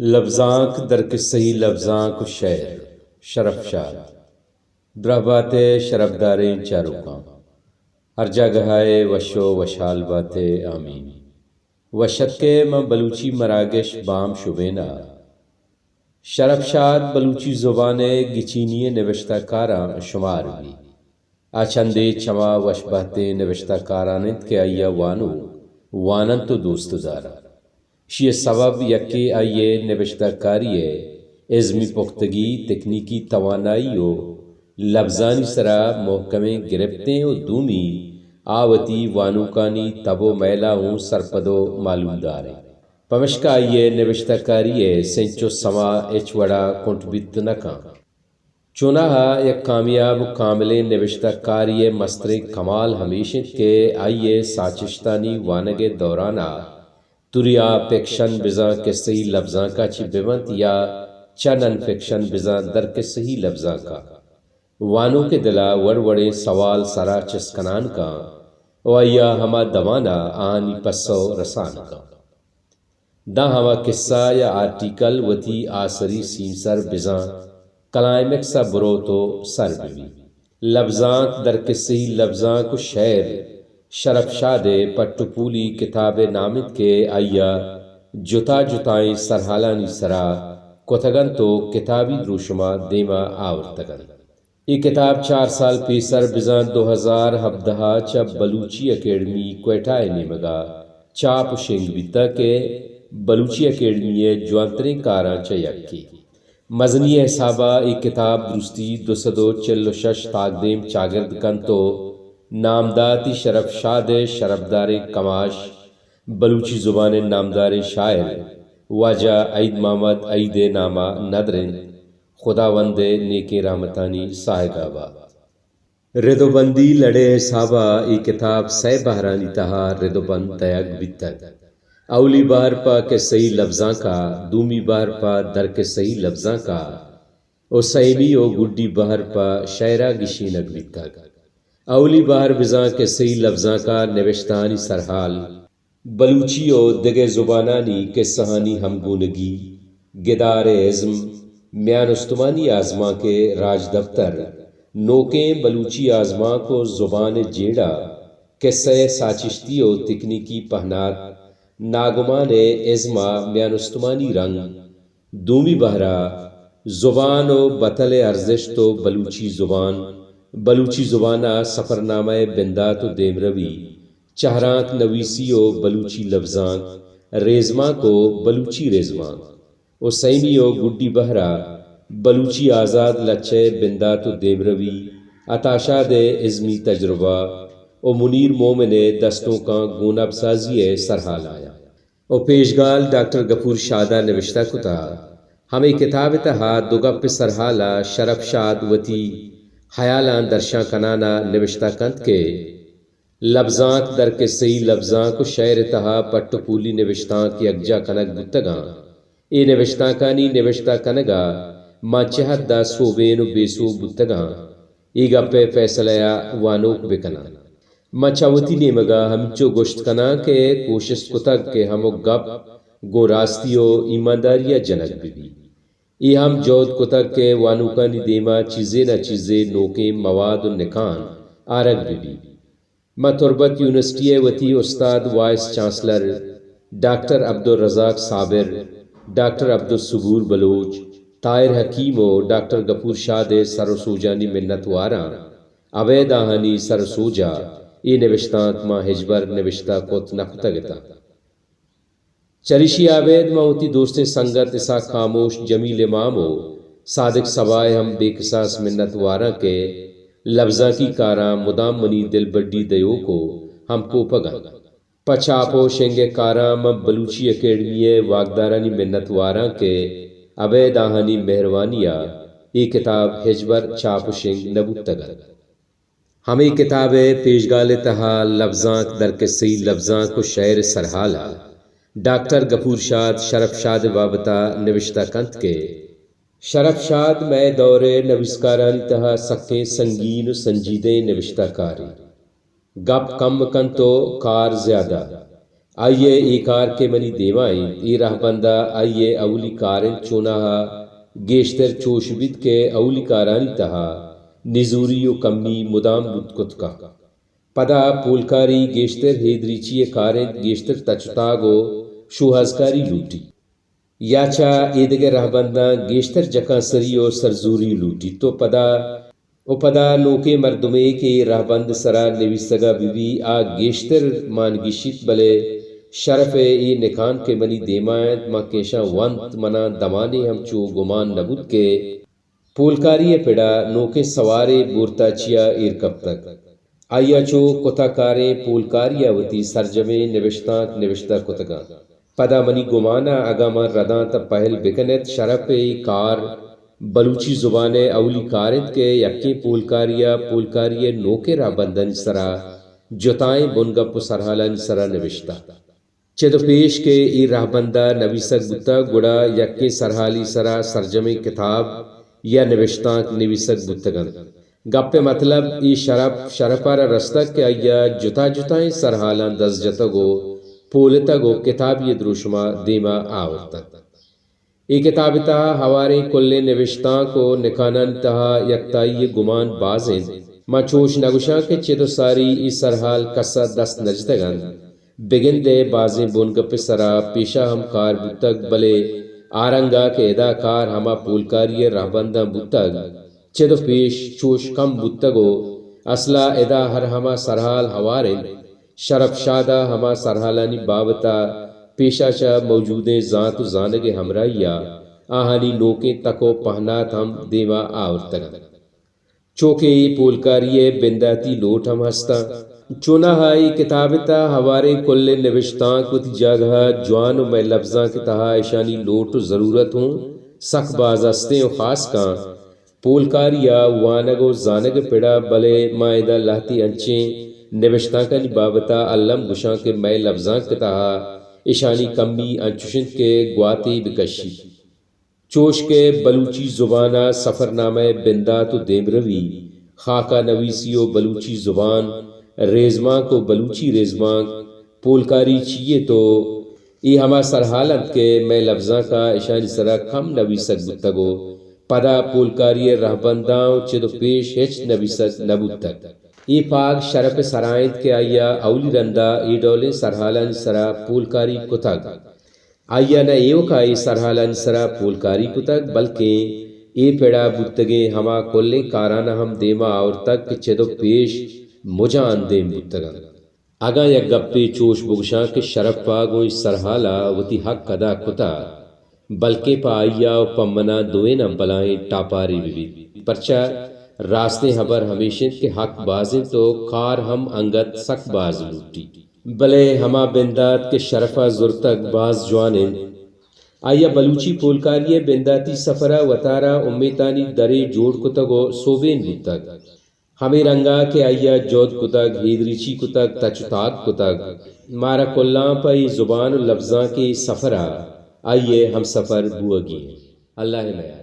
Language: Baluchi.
لبزانک در کسہی لبزانک و شئیر۔ شرف شاد۔ دراہ بات ئے شرپداریں چاروکاں۔ ہر جاگہ ءَ ئے وش و وشحال بات ئے۔ آمین۔ وش اتک ئے ماں بلوچی مراگش بام شبین ءَ۔ شرف شاد بلوچی زبان ءِ گچینی ئیں نبشتہ کاراں شمار بی۔ آ چندے چما وش بہتیں نبشتہ کاران انت کہ آئی ءَ وانوک واننت و دوست دارنت۔ اشی ءِ سوب یکے آئی ءِ نبشتہ کاری ءِ ازمی پختگی، تکنیکی توانائی و لبزانی سرا مہکمیں گرپتیں و دومی آ وتی وانوکانی تب و میل ءَ اوں سرپد و معلومدار انت۔ پمشکا آئی ءِ نبشتہ کاری ءِ سنچ و سما ہچ وڑا کنٹ بیت نہ کنت۔ چوناہا یک کامیاب و کاملیں نبشتہ کاری ءِ مستریں کمال ہمیش انت کہ آئی ءِ ساچشتانی وانگ ءِ دوران ءَ تریا پکشن بزاں کسہی لبزانک ءَ چہ بہ بنت یا چہ نن فکشن بزاں در کسہی لبزانک ءَ وانوک ءِ دل ءَ وڑ وڑیں سوال سرا چست کنان کن و آئی ءَ ہما دمان ءَ آہانی پسو رسان کن۔ داں ہما قصہ یا آرٹیکل وتی آسری سیمسر بزاں کلائمیکس ءَ بروت و سر بہ بیت۔ لبزانک در کسہی لبزانک و شئیر شرف شاد ءِ پٹ و پولی کتاب ءِ نام انت کہ آئی ءَ جتا جتائیں سرحالانی سرا کتگ انت و کتابی دروشم ءَ دیم ءَ آورتگ انت۔ اے کتاب چار سال پیسر بزاں دو ہزار ہبدہ ءَ چہ بلوچی اکیڈمی کوئٹہ ءِ نیمگ ءَ چاپ و شنگ بیتگ کہ بلوچی اکیڈمی ءِ جوانتریں کاراں چہ یکے۔ مزنی ءِ حساب ءَ اے کتاب درستی دو سد و چل و شش تاکدیم چاگرد کنت و نامداتی شرف شاد ءِ شرپداریں کماش، بلوچی زبان ءِ نامداریں شاعر واجہ عید محمد عید ءِ نام ءَ ندر انت۔ خداوند ءِ نیکیں رحمتانی ساہگ ءَ بات۔ رد و بندی لڑ ءِ حساب ءَ اے کتاب سئے بہرانی تہا رد و بند دئیگ بیتگ۔ اولی بہر پہ کسہی لبزانک ءَ، دومی بہر پہ در کسہی لبزانک ءَ و سئیمی و گڈی بہر پہ شئیر ءَ گیشینگ بیتگ۔ اولی بہر بزاں کسہی لبزانک ءَ نبشتہانی سرحال، بلوچی و دگہ زبانانی کسہانی ہمگونگی، گدار ءِ ازم، میان استمانی آزمانک ءِ راجدپتر، نوکیں بلوچی آزمانک و زبان ءِ جیڑہ، کسہ ءِ ساچشتی و تکنیکی پہنات، ناگمان ءِ ازم ءَ میان استمانی رنگ، دومی بہر ءَ زبان و بتل ءِ ارزشت و بلوچی زبان، بلوچی زبان ءِ سفرنامہ ءِ بندات و دیمروی، چہرانک نویسی و بلوچی لبزانک، ریزمانک و بلوچی ریزمانک و سیمی و گڈی بہر ءَ بلوچی آزاد لچہ ءِ بندات و دیمروی، عطا شاد ءِ ازمی تجربہ و منیر مومن ءِ دستونکاں گوناب سازی ءِ سرحال آیاں۔ و پیشگال ڈاکٹر گپور شاد ءَ نبشتہ کتہ۔ ہمے کتاب ءِ تہا دو گپ ءِ سرحال ءَ شرف شاد وتی ہیالاں درشان کنان ءَ نبشتہ کنت کہ لبزانک در کسہی لبزانک و شئیر ءِ تہا پٹ و پولی نبشتانک یکجا کنگ بوتگاں۔ اے نبشتانکانی نبشتہ کنگ ءَ ما چہ حد ءَ سوبین و بے سوب بوتگاں۔ اے گپ ءِ فیصلہ ءَ وانوک بہ کناں۔ من چہ وتی نیمگ ءَ ہمینچو گوشت کناں کہ کوشست کتگ کہ ہمک گپ گوں راستی و ایمانداری ءَ جنگ بہ بیت۔ اے ہم جہد کتگ کہ وانوکانی دیم ءَ چیزے نہ چیزے نوکیں مواد و نکان آرگ بہ بیت۔ من تربت یونیورسٹی ءِ وتی استاد وائس چانسلر ڈاکٹر عبدالرزاق صابر، ڈاکٹر عبدالصبور بلوچ، طاہر حکیم و ڈاکٹر گپور شاد ءِ سر و سوجانی منت واراں۔ ابید آہانی سر و سوج ءَ اے نبشتانک ما ہچبر نبشتہ کت نہ کتگ اتاں۔ چریشی ءَ ابید ما وتی دوستیں سنگت اسحاق خاموش، جمیل امام و صادق صبا ءِ ہم بے کساس منت واراں کہ لبزانکی کاراں مدام منی دلبڈی دیوک و ہمکوپگ انت۔ پہ چاپ و شنگ ءِ کاراں من بلوچی اکیڈمی ءِ واکدارانی منت واراں کہ ابید آہانی مہروانی ءَ اے کتاب ہچبر چاپ و شنگ نہ بوتگ ات۔ ہمے کتاب ءِ پیشگال ءِ تہا لبزانک در کسہی لبزانک و شئیر ءِ سرحال ءَ ڈاکٹر گپور شاد شرف شاد ءِ بابت ءَ نبشتہ کنت کہ شرف شاد مئے دور ءِ نبیسکارانی تہا سکیں سنگین و سنجیدہیں نبشتہ کارے۔ گپ کم کنت و کار زیادہ۔ آئی ء اے کار کہ منی دیما انت، اے رہبند ء آئی ء اولی کار انت، چوناہا گیشتر چوش بیت کہ اولی کارانی تہا نزوری و کمی مدام بوت کت کنت۔ پدا پولکاری گیشتر ہیدریچی ء کار انت، گیشتر تچ و تاگ و شوہازکاری لوٹی۔ یا چہ اے دگہ رہبنداں گیشتر جکانسری و سرزوری لوٹیت و پدا، و پدا نوکیں مردمے کہ اے رہبند سرا نویسگا بہ بی، آ گیشتر مان گیشیت، بلے شرف ء اے نکان کہ منی دیما انت، من کہ اشاں ونت، منا دمانے ہم چو گمان نہ بوت کہ پولکاری ء پڑا نوکیں سوارے بورتاچیا ایر کپتگ۔ آئیا چو کتہ کاریں پولکاریا وتی سرجمیں نبشتانک نبشتہ کتگاں۔ پدا منی گمانا اگاں من رداں تہ پہل بکنیت، شرپ ء اے کار بلوچی زبان ء اولی کار انت کہ یکیں پولکاریا پولکاری ء نوکیں رہبندانی سرا جتائیں بنگپ و سرحالانی سرا نبشتہ۔ چد و پیش کہ اے رہبند ء نویسگ بوتگ، گڑا یکیں سرحالی سرا سرجمیں کتاب یا نبشتانک نویسگ بوتگ انت۔ گپ ء متلب اے شرپ، شرپ ء را رستگ کہ آئی ء جتا جتائیں سرحالاں دست جتگ و پولتگ و کتابی ء دروشم ء دیما آورتگ۔ اے کتاب ء تہا ہواریں کلیں نبشتانک و نکانانی تہا یکتائی ء گمان باز انت۔ من چوش نہ گوشاں کہ چد و ساری اے سرحال کس ء دست نہ جتگ انت۔ بگندئے بازیں بنگپ ء سرا پیشا ہم کار بوتگ، بلے آ رنگا کہ ادا کار ہما پولکاری ء رہبنداں بوتگ، چد و پیش چوش کم بوتگ و اسلا ادا ہر ہما سرحال ہوار انت۔ شرپ شاد ء ہما سرحالانی بابت ء پیشا چہ موجودیں زانت و زانگ ء ہمراہی ء آہانی نوکیں تک و پہنات ہم دیما آورتگ انت۔ چو کہ اے پولکاری ء بنداتی لوٹ ہم ہستاں۔ چوناہا اے کتاب ء تہا ہواریں کلیں نبشتانک وتی جاگہ ء جوان و مئے لبزانک ء تہا اشانی لوٹ و ضرورت ہوں سک باز ہستیں و خاص کاں پولکاری ء وانگ و زانگ ء پڑا، بلے ما ادا لہتے انچیں نبشتانکانی بابت ء الم گوشاں کہ مئے لبزانک ء تہا اشانی کمی انچش انت کہ گواتے بہ کشیت۔ چوش کہ بلوچی زبان ء سفرنامہ ء بندات و دیمروی، خاکہ نویسی و بلوچی زبان، ریزمانک و بلوچی ریزمانک، پولکاری چی یے تو اے ہما سرحال انت کہ مئے لبزانک ء اشانی سرا کم نویسگ بوتگ و پدا پولکاری ء رہبنداں و چد و پیش ہچ نویسگ نہ بوتگ۔ اے پاگ شرپ ء سرا انت کہ آئی ء اولی رندا اے ڈولیں سرحالانی سرا پولکاری کتگ۔ آئی ء نہ ایوکا اے سرحالانی سرا پولکاری کتگ، بلکیں اے پڑا بوتگیں ہما کلیں کاران ء ہم دیما آورتگ کہ چد و پیش مجاں اندیم بوتگ انت۔ اگاں یک گپے چوش بگوشاں کہ شرپ ء گوں اے سرحال ء وتی حق ادا کتہ، بلکیں پہ آئی ء و پہ من ء دوئیناں بلاہیں ٹاپارے بہ بیت، پرچا راستیں ہبر ہمیش انت کہ حق باز انت و کار ہم انگت سک باز لوٹیت۔ بلے ہما بندات کہ شرف ء زرتگ باز جوان انت۔ آئی ء بلوچی پولکاری ء بنداتی سفر ء وتارا امیتانی درے جوڑ کتگ و سوبین بوتگ۔ ہمے رنگا کہ آئی ء جہد کتگ، ہیدریچی کتگ، تچ و تاک کتگ، مارا کلاں پہ اے زبان و لبزانک ء سفر ء آئی ء ہمسفر بوہگی انت۔ اللہ ء میار۔